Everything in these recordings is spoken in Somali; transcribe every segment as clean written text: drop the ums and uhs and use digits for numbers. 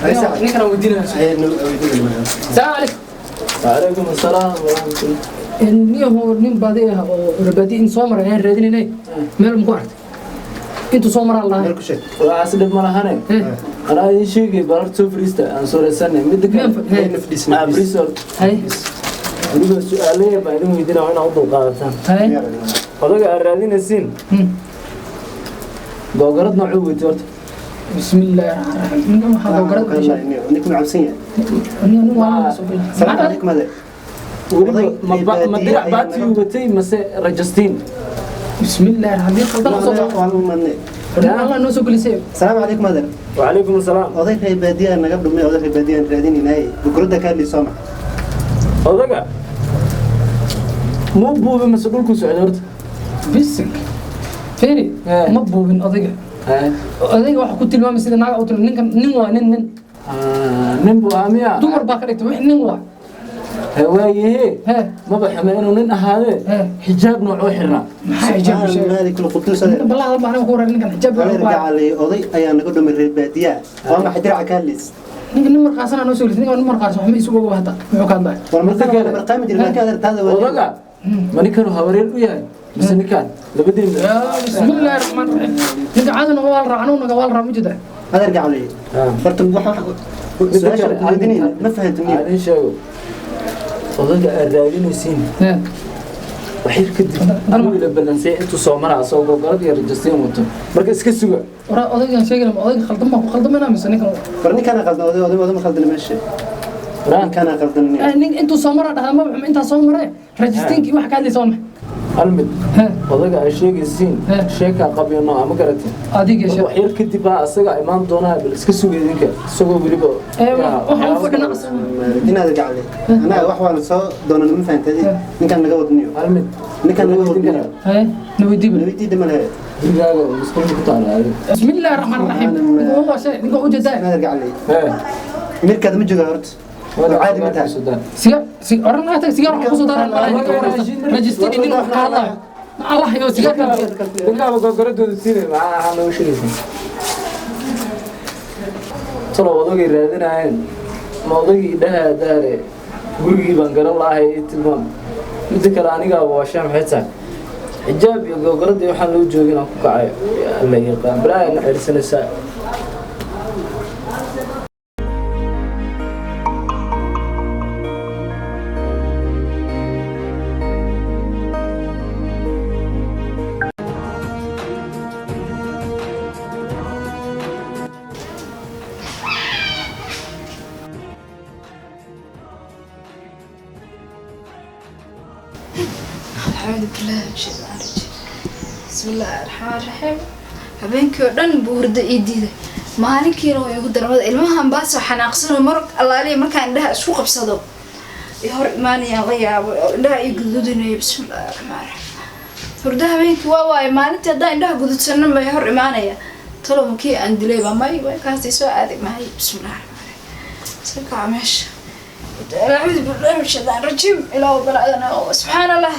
Ninkan aan weydiinaya. Salaamu calaykum. وعليكم السلام ورحمة الله. Niyahu nin baadi ah oo rabaadi in soo maray ayaan raadinaynay, meel ma ku aragtay intuu soo maraa lahay? Meel ku sheeg. Waxaas dhib ma lahane. Anaa idin sheegay, barar soo fariista aan soo raysanay midda kale. Nafdhiis. Ah, fariista horta. Hay. Weliba su-aalaha baan idin weydiinaa, waa inaad u dulqaadataan. Hay. Odaga aad raadinaysiin googarad noocuu weytay horta? Bismi illaahi raxmaan raxiim, ninkan waxaa googarad u heshay. Ninka ma cabsan yahay? Nin waa soo bilaa. Salaamu calaykum, adeer. Weliba ma Oday ma dirac ayaa baati watay mase rajastiin? Bismi illaahi raxmaan khaldan soo Waan u madnay. Allah noo soo gelisay. Salaamu calaykum, adeer. وعليكم السلام. Oday reer baadiyaa naga dhumay, oday reer baadiyaan raadinaynaaye, bukuradda kaa dhiisoo ma? Odaga muu buubi mase dhulku socday horta? Bisik fiiri. Ma buubin odayga. Odayga waxa ku tilmaamay sida naaga u tilmaamay ninkan, nin waa nin nin. Ah, nin buu ahaa miya? Dumar baa ka dhigtay wix, nin waa. Waayahe. Hee. Maba xume inuu nin ahaadee. Xijaab noocuu xirnaa? Maxaa xijaab ku sheegay? Maalik alquduus, adeer. Ninkan ballah baa aniga ku wareer, ninkan xijaab baa Adeer ku hayaa. gacalay, oday ayaa naga dhumay reer baadiyaa, waa maxay diraca kaa liis? Ninka nin markaasana noo soo gelisay, ninka nin markaas wax ma isugu oga hata muxuu ka hadlaya. War Midda kale. marqaami jira laakiin adeer taada waa Odaga ma ninkanu habaryar u yahay mise ninkaan labadiina? Yaa bismi illaahi raxmaan raxiim, ninka caadi naga waa la raaca, anigu naga waa la raaca, ma jeeda. Adeer gacalay, horta waxa su-aasha ku weydiinayna ma fahantin miya? Aan idin sheego, odaga aad raadinaysiin waxyar kadib anuu ila ballansay intuu soo maraa asagoo gogolad iyo rajastiin wato, marka iska suga. Ora odaygan sheegayna, ma odayga khaldan baa ku khaldamayna mise ninkan? War ninkaana qaldan, oday oday oday ma qaldan meesha, ninkaana qaldan. Nin intuu soo maraa dhahda ma wuxuu intaa soo maree rajistiinkii wax ka hadlaysa waa maxay? Hal mid, odaga ay sheegaysiin sheekaa qabyo nooca ma garatin? Adiga sheeg. Wax yar kadib baa asaga imaan doonaa, bal iska suga idinka isagoo weliba. Waxaan u fadhinaa. Inaad gacalay, anaga wax waana soo doonan, ma fahantay? Ninkaan naga wadniyo. Hal mid. Ninkaan naga wadniyo. Haye, na weydiiba. Naweydiida ma lehe. Gurigaaga musqulka ku taala adiga. Bismi illaahi raxmaan raxiim, ninka waa shay ninka u jeedaa. Inaad gacalay, mirkaada ma jooga horta, oo caadi ma tahay? Siga si oran naga tag, sigaar waxaan kusoo daaran malaha ninka waraysta rajistiini, nin wax ka hadlayo Allah iyo sigaarka. Ninkaaba gogoradooda siinay, maxaa ahaa noogu sheegaysa? Talow odagay raadinaayeen ma odaygii dhahaa daare gurigii baan garan lahay ii tilmaam? Midda kale anigaaba waa shaa, maxay tahay xijaab iyo gogoradii waxaan loo joogin aan ku kacayo? Alla yaqaan balaa na ceyrsanaysaa. أعوذ بالله من الشيطان الرجيم، بسم الله الرحمن الرحيم. Habeenkii oo dhan buu hurdo ii diiday, maalinkiina waa igu darmada. Ilmahan baasoo xanaaqsano mar allaaliya markaan indhaha isku qabsado i hor imaanayaan, la yaabo oo indhaha ii gududinayo. Bismillahi raxmaan raxiim, hurdo habeenkii waa waaye, maalintii haddaan indhaha gududsano ma hor imaanaya? Talow makii aan dilay baa? May way kaasi soo aadi maayo. Bismillahi raxmaan raxiim, iska kaca meesha. أعوذ بالله من الشيطان الرجيم، إلى بلادنا، سبحان الله.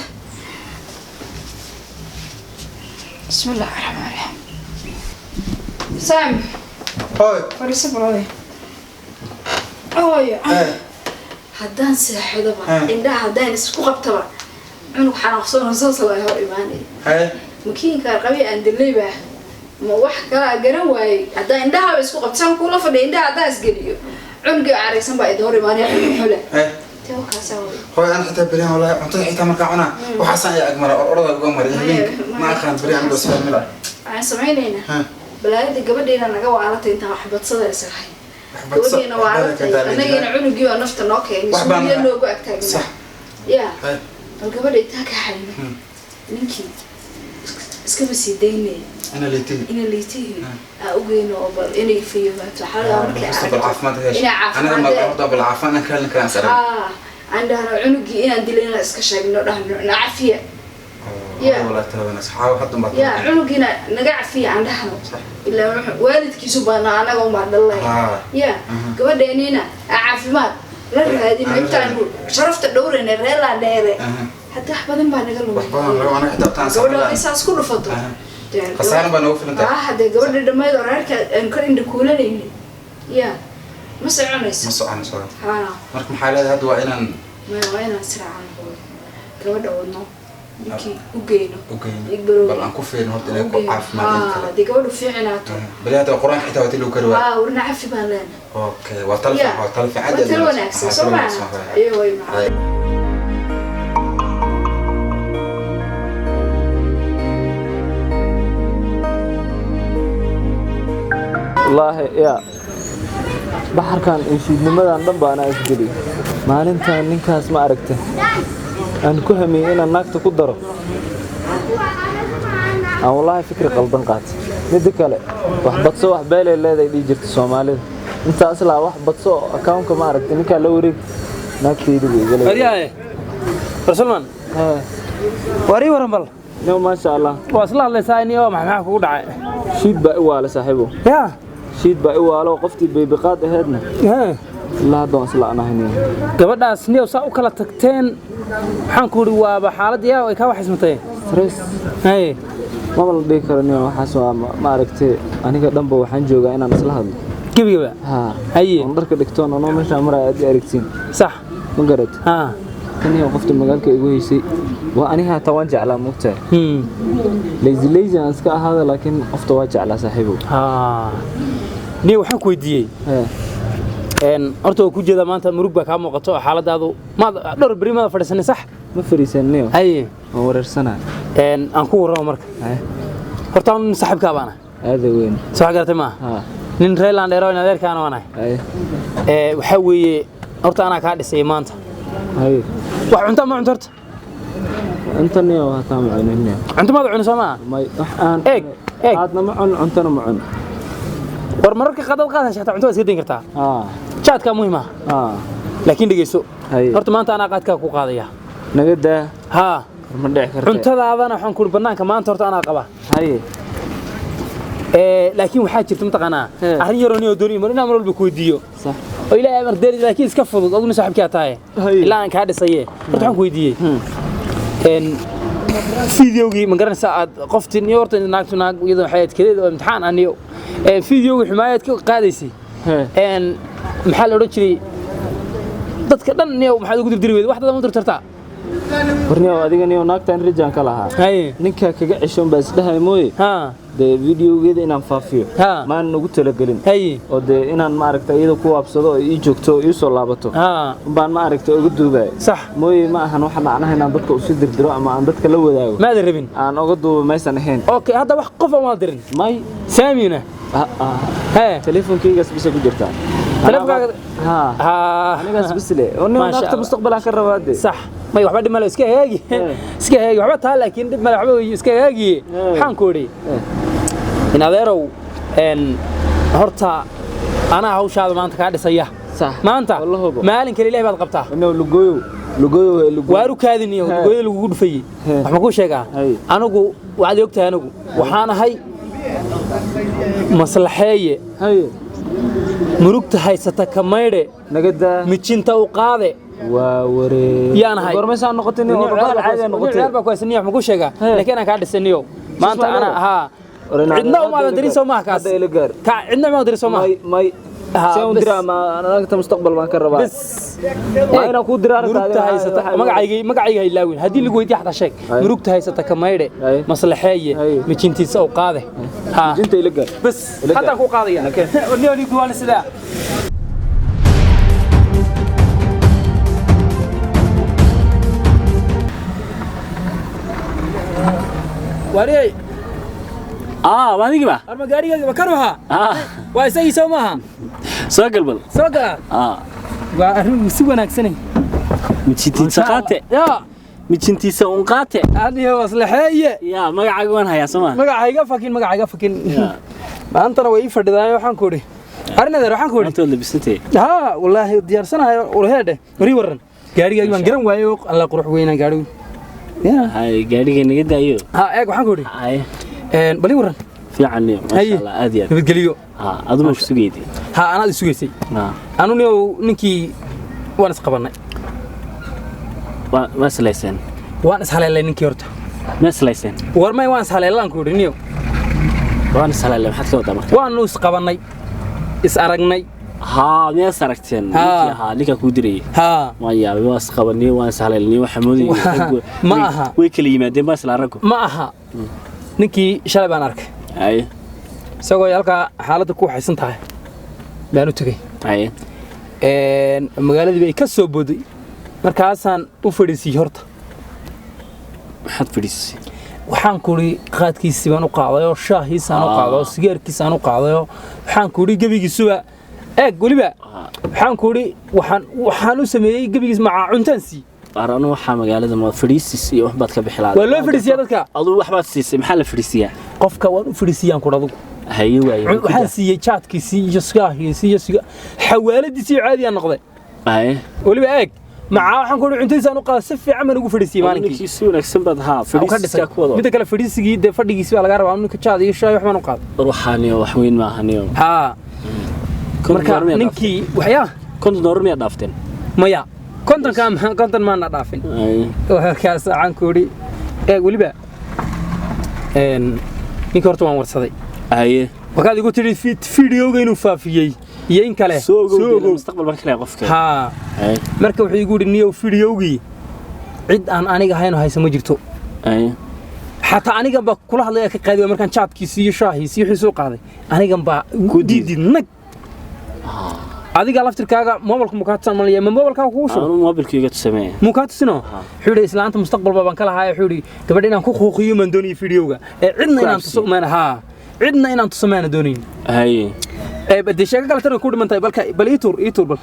بسم الله الرحمن الرحيم. سام. Hooy. Fariiso balooy hooyo. Haddaan seexdaba, indhaha haddaan isku qabtaba, cunug xanaaqsoon saas waa hor imaanay. Makiinka qabi aan dilay baa ma wax kala garan waayey? Haddaan indhahaba isku qabtaan kula fadhiya, indhaha haddaan isgeliyo, cunugii caraysan baa idin hor imaanaya xule. Tee wakaasaa way. Hooy, ana xitaa beryahan wallahi cuntada xitaa markaan cunaa waxaasaan ayaa agmara or orada uga maray habeenka, ma aqaan beryahan aniga isfahmi laha. Waxaan samaynaynaa balaayada gabadheena naga waalatay intaan wax badsada isahay. Gabadheena waalatay, annagiina cunugii oo nafta noo keenay suuliya noogu agtaagna ya. Bal gabadha intaa ka xalino, ninkii iskaba sii daynaya. Ina liitihi. Ina liitihi aa ogeyno oo bal inay fayobaato xaladaa markay bal caafimaad aragto hesho. inay Aniga ma caafimaad horta bal caafimaad aan ka helin karaan sare. Haa, aan dhahno cunugii inaan dilay inaan iska sheegno, dhahno na cafiya. Ya. Wallahi taabana saxaabo hadda ma ya cunugiina naga cafiya aan dhahno, ilaa waalidkiisu baana anaga unbaa dhalay. Ya gabadheeniina aa caafimaad la raadin intaan sharafta dhowrayna reelaa dheere. Hadda wax badan baa naga lumay. Wax badan laga anaga xitaa taan Gabadha hadday saas ku dhufato dee khasaaran baa noogu filan tahay. Hadee gabadha dhammayd oo reerka aan ka indha kuulanaynin ya Ma soconayso. Ma soconayso. Haa. Marka maxaa leedahay hadda waa inaan Maya, waa inaan israacano hooyo. Gabadha wadno ninkii u geyno. U geyno. Igbaroobi. Bal aan ku fiirino horta inay ku caafimaad in kale. Haddii gabadhu fiicinaato. Bal hadda quraanka xitaa waa tii lagu kari waayay. Haa, warna cafi baan leenahay. Okay, waa talo fiican, waa talo fiican. Waa talo wanaagsan, soo maaha? Iyo way macaan. Wallaahi yaa baxarkan iyo shiidnimadan dhan baa anaa isgeliyey maalintan ninkaas ma aragta aan ku hamiyey inaan naagta ku daro aan wallaahi fikri qaldan qaatay. Midda kale wax badso wax beelay leedahay dhihi jirta Soomaalida intaas laa wax badso accountka ma aragta ninkaa la wareeg naagtayda buu igala wareegay. Waryahay Rasulman. Haa. Warii waran bal. No, maasha Allah. Waa isla hadlaysaa in oo maxaa kugu dhacay? Shiid baa i waala saaxiibo. Yaa. Shiid baa i waalo qoftii baybiqaad ahaydna. Haa. Ilaa hadda waan isla anahaynaya. Gabadhaas niyow saa u kala tagteen waxaan ku uri waaba xaalad yaa ay ka waxismatay. Stress. Hay. Maba la dhihi karo niyow waxaas waa ma aragtay aniga dhanba waxaan joogaa inaan isla hadlo. Gebigaba. Haa. Haye. Oon dharka dhigtoon anoo meeshaan maraya aad i aragtiin. Sax. Ma garat. Haa. Tan iyo qofta magaalka igu haysay waa aniga hataa waan jeclaa moogtahay. Lazy lazy aan iska ahaada laakiin qofta waa jeclaa saaxiibow. Haa. Niyow waxaan ku weydiiyey. Hee. Horta waa ku jeedaa maanta murug baa kaa muuqato oo xaaladaadu maad dhowr beri maad fadhiisanay sax? Ma fadhiisan niyow. Haye. Waan wareersanaa. Aan ku warramo marka. Haye. Horta aan nin saaxiibkaa baan ahay. Aad weyn. Soo wax garatay maaha? Haa. Nin Reeland dheero in adeerkaana waan ahay. Haye. Waxaa weeye horta anaa kaa dhisay maanta. Haye. Wax cunto ma cunto horta? Cunto niyow hataa ma cunin niyow. Cunto maad cunin soo maaha? May wax aan Eeg, eeg. Aadna ma cun cuntona ma cun. War mararka qadad qaad hesha hataa cunto waa iska dayn kartaa. Haa. Jaadkaa muhiim ah. Haa. Laakiin dhegeyso. Haye. Horta maanta anaa qaadkaa ku qaadaya. Naga daa. Haa. Ma dhici kartee. Cuntadaadana waxaan ku uri bannaanka maanta horta anaa qaba. Haye. Laakiin waxaa jirta mataqaanaa Hee. arrin yaroo niyoo doonaya mar inaan mar walba ku weydiiyo. Sax. Oo ilaahay amar deeri laakiin iska fudud aduguna saaxiibkaa tahay. Haye. Ilaa aan kaa dhisaye. Horta waxaan ku weydiiyey. Fideogii ma garanaysaa aad qoftii niyo horta naagtu naag iyadoo waxay ahayd keliya oo imtixaan ah niyo. Fideogii xumaayaad ka qaadaysay. Hee. Maxaa la odhan jiray dadka dhan niyo maxaad ugu dirdiri weyday wax dad ma dirtartaa? War niyow adiga niyow naagtan rijaan ka lahaa. Haye. Ninkaa kaga ceshoon baa isdhahay mooye. Haa. Dee videogeeda inaan faafiyo. Haa. Maan ugu talagelin. Haye. Oo dee inaan ma aragtay iyada ku waabsado oo ii joogto oo ii soo laabato. Haa. Baan ma aragtay uga duubay. Sax. Mooye ma ahan waxa macnaha inaan dadka u sii dirdiro ama aan dadka la wadaago. Ma aadan rabin. Aan uga duubo maysan ahayn. Okay, hadda wax qof aan dirin. May. Saamina. Haa. Hee. Teleefankaygaas bisa ku jirtaa. Teleefankaaga- Haa. Haa. Anigaas bis leh. Oo nin Maasha naagta Allah. mustaqbal aan ka rabaa dee. Sax. May waxba dhib male iska hagaagi. Hee. Iska hagaagi waxba taa laakiin dhib male waxba iska hagaagi. Hee. Waxaan ku idhi. Hee. In adeerow horta anaa hawshaada maanta kaa dhisaya. Sax. Maanta Wallah hubo. maalin kale ilaahay baad qabtaa. Inuu lugooyo lugooyo lugooyo. Waaru kaadiniyo Hee. lugooyo lagugu dhufayey. Hee. Wax ma kuu sheegaa? Haye. Anigu waxaad og tahay anigu waxaan ahay maslaxeeye. Haye. Murugta haysata ka maydhe. Naga daa. Mijinta u qaade. Waa waree. Yaan ahay. Goorma saan noqotay nin oo baal caadi ah noqotay. Ciyaar baa ku haysan niyo wax ma kuu sheegaa? Hee. Laakiin aan kaa dhisay niyo. Maanta Sisma ana leedahay? haa. Oranaa Cidna uma aadan dirin soo maaha kaas. Hadda ila gaar. Ka cidna uma aadan dirin soo maaha. May may. Haa, Seen u bes. diraa ma naagta mustaqbal baan ka rabaa. Bes. Waa inaan kuu diraa arrinta Murugta adiga. haysata magacayga ha ilaawin. Haddii lagu weydiiyo xataa sheeg. Haye. Murugta haysata ka maydhe. Haye. Maslaxeeye. Haye. Mijintiisa u qaade. Haa. Mijinta ila gaar. Bes. Ila gaar. Haddaan kuu qaadaya. Niyo nigu waan sidaa. Wariyay. Ah, waa adigiba? Arma gaarigaaga ma karuha? Ah, Waa isagii soo maaha? soo galbal. Soo gala. Ah, Waa arrin si wanaagsanay. mijintiisa qaate. Yaa, Mijintiisa un qaate. aniga maslaxeeye. Yaa, magacaaga waan hayaa soo ma? Magacayga fakin, magacayga fakin. Yaa. Maantana way ii fadhidaayo waxaan ku idhi. Arrin adeer waxaan ku idhi. Maanta waad labisantay. Haa, wallaahi diyaarsanayo ulaheedhe. Warii waran. Gaarigaagi baan garan waayey oo alla qurux weynaa gaarigu. Yaa. Hay, gaadhiga naga daayo. Haa, eeg waxaan ku idhi. Hay, Bali waran. fiican niyo, Haye. maasha Allah, aad iyo aad. Nabadgeliyo. Ah, aduma ku sugayday. Haa, anaad i sugaysay. Ah, Anu niyow ninkii waan isqabannay. waa islayseen. Waan ishaleelay ninkii horta. Ma islayseen? War may waan ishaleelaan ku idhi niyow. Waan ishaleelay, maxaad ka wadaa marka? Waanu isqabannay. Is aragnay. Haa, miyaad aragteen? Ninkii ahaa ninkaa kuu dirayay. Haa. Waan yaabay, waa isqabanay, waan ishalalnay, waxaa moodayay Ma aha. Way kala yimaadeen baa isla raggu. Ma aha, ninkii shalay baan arkay. Haye. Isagoo ay halkaa xaaladda ku waxaysan tahay baan u tegey. Haye. Magaaladii bay ka soo booday, markaasaan u fadhiisiyey horta. Maxaad fadhiisay? Waxaan ku idhi qaadkiisii baan u qaadayoo, shaahiisaan u qaadayoo, sigaarkiisaan u qaadayoo, waxaan ku idhi gebigiisuba eeg. Weliba waxaan ku idhi waxaan u sameeyey gebigiis macaa cuntaan sii. Anu waxaa magaalada ma fadhiisis iyo wax baad ka bixilaad. Waa loo fadhiisiyaa dadka. Aduu wax baad siisay, maxaa la fadhiisiyaa? Qofka waan u fadhiisiyaan ku adugu. Haye, waaye. Waxaan siiyey jaadkiisii iyo sigaahiisii iyo xawaaladiisii caadiyaan noqday. Haye. Weliba eeg, macaa waxaan ku idhi cuntadiisaan u qaaday, si fiican baan ugu fadhiisiyey maalinkii. Ninkii si wanaagsan baad haa Aan ka dhisay. fadhiisiska ku wado. Midda kale, fadhiisigii dee fadhigiisi baa lagaa rabaa, ninka jaad iyo shaah wax baan u qaaday. Waxaaniyo wax weyn ma ahaniyo. Haa, marka ninkii waxyaa $50 miyaad dhaafteen? Maya, 50-kaa 50 maana dhaafin. Haye. Markaas waxaan ku idhi eeg, weliba ninkii horta waan warsaday. Haye. Markaad igu tidhi fiidiyowga inuu faafiyey iyo in kale. Soo ogow dee, mustaqbal baan ka leeyahay qofka. Haa. Haye. Marka wuxuu igu yidhi, niyow, fiidiyowgii cid aan aniga ahayn oo haysa ma jirto. Haye. Xataa anigan baa kula hadlaya ka qaadi waay markaan jaadkiisii iyo shaahiisii wixii soo qaaday, anigan baa Ku diiday. diidid nag. Adiga laftirkaaga mobilka mukaa tusan malaya, ma mobilkaaga kugu shubo? Anu mobilka iga tusamee. Mukaa tusino. Wuxuu yidhi islaanta mustaqbal baan ka lahaa. Wuxuu yidhi gabadha inaan ku quuqiyo maan doonayay fiidiyowga ee cidna inaan tuso maana, haa, cidna inaan tuso maana doonayn. Haye. Ee dee sheeko kale tan ku dhiman tahay, balka bal ii tuur, ii tuur bal.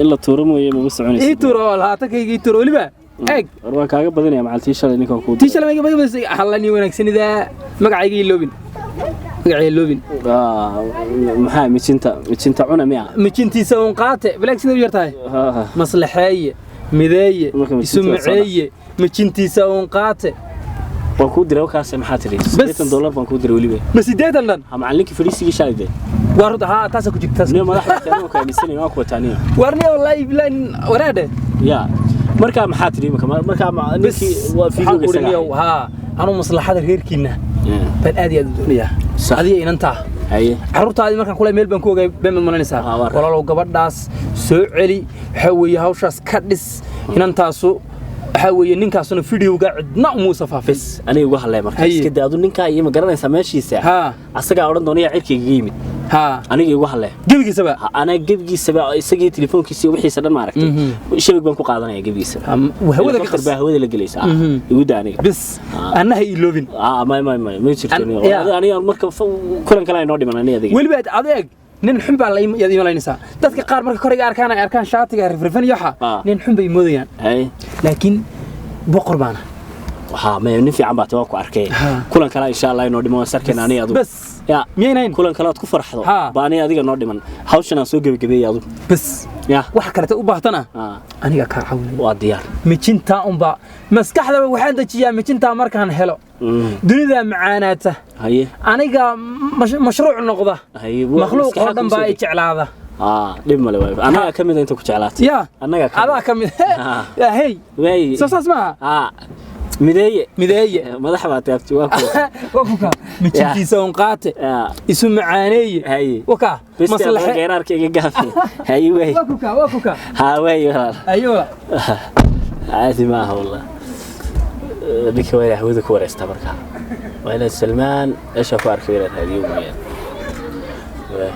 In la tuuro mooye mama soconaysa. Ii tuur oo labaatankayga ii tuur weliba eeg. War waan kaaga badinaya macal tii shalay ninkan kuu Tii shalay maga maga halani wanaagsanidaa, magacayga iloobin, magacayga iloobin. Maxaa mijinta mijinta cuna miya? Mijintiisa uun qaate, balaag sida u yar tahay. Maslaxeeye, mideeye. Marka isu mijinta waa soo dhac. maceeye, mijintiisa uun qaate. Waan kuu diray wakaas, maxaa tidhi? $80 baan kuu diray weliba. Ma 80 dhan? Ha, macallinkii fadhiisigii shalay dee. Waa runta, haa, taasa ku jirta, taas. Niyo madaxda taani ku aaminsanay, waan ku wataaniyo. Warniyo, wallaahi bilahi waraadhe. Ya, marka maxaa tidhi imika marka Bas ninkii waa waxaan fiidiyowga ku isaga idhi, haa, anuu maslaxada reerkiina baan aad iyo aad u doonayaa. Sax. Adiga inantaa Haye. carruurtaadii markaan kule meel baan ku ogay been baad malanaysaa. Ah, waa raac. Walaalow, gabadhaas soo celi, waxaa weeye hawshaas ka dhis inantaasu, waxaa weeye ninkaasuna fiidiyowga cidna umuusa faafin. Bas aniga ugu hadlay marka. Haye. Iska daa adu ninkaa iyo ma garanaysaa meeshiisa. Haa. Asagaa odhan doona yaa cirkaygaga yimid. Haa. Aniga igu hadlay. Gebigiisaba. Ha, anaa gebigiisaba, isagii telefoonkiisa iyo wixiisa dhan ma aragtay, shabag baan ku qaadanaya gebigiisaba. Hawada ka Helicopter qas. Baa hawada la gelaysa. Igu daa aniga. Bis annaha iloobin. Ah, may may may ma jirto. Ya. Aniga marka kulan kale ay noo dhiman aniga adiga. Weliba adeeg nin xun baa yaad imalanaysaa. Dadka qaar marka kor iga arkaan, ay arkaan shaatiga rifrifan iyo waxa, nin xun bay moodayaan. Haye. Laakiin boqor baana. Waxaa may nin fiican baa taa ku arkay. Kulan kale insha Allah inoo dhiman waan sarkeen aniga adigu. Bas. Ya. Miyaynayn? Kulan kale aad ku farxdo Ha. baa aniga adiga noo dhiman, hawshan aan soo gebagabeeyay adigu. Bas. Ya. Wax kaleta u baahtana aniga kaa caawinaya. Waa diyaar. Mijintaa unbaa maskaxdaba waxaan dejiyaa, mijintaa markaan helo dunida macaanaata. Haye. Aniga mashruuc noqda. Haye. Makhluuq oo dhan baa i jeclaada. Dhib male, waay annagaa ka mid a inta ku jeclaatay. Ya. Annagaa ka mid. Adaa ka mid. Ya, hey. Waay. Soo saas maaha. Mideeye. Mideeye. Madax baa taabtay, waa kuwa. Waa kuka mijintiisa un qaate. Ya. Isu macaaneeye. Haye. Waka Bes maslaxe. geeraarka iga gaafi. Haye, waay. Waa kuka, waa kuka. Ha, waay walaal. Ayuwa. Caadi maaha wallah. Ninka waa inaa hawada ku wareystaa markaa, waa inaad Salmaan meesha ku arkay inaad raadiyo mooyaan. Waay.